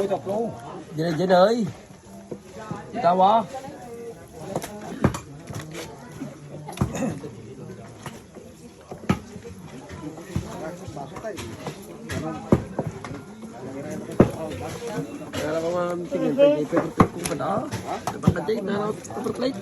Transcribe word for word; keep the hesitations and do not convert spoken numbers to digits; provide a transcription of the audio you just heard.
Dina, dina, ay. Tawa. Kaya lang ko, ma'am, tingin, pwede, pwede, pwede, pwede, pwede, ah. Dapat na, Jay, na, number plate.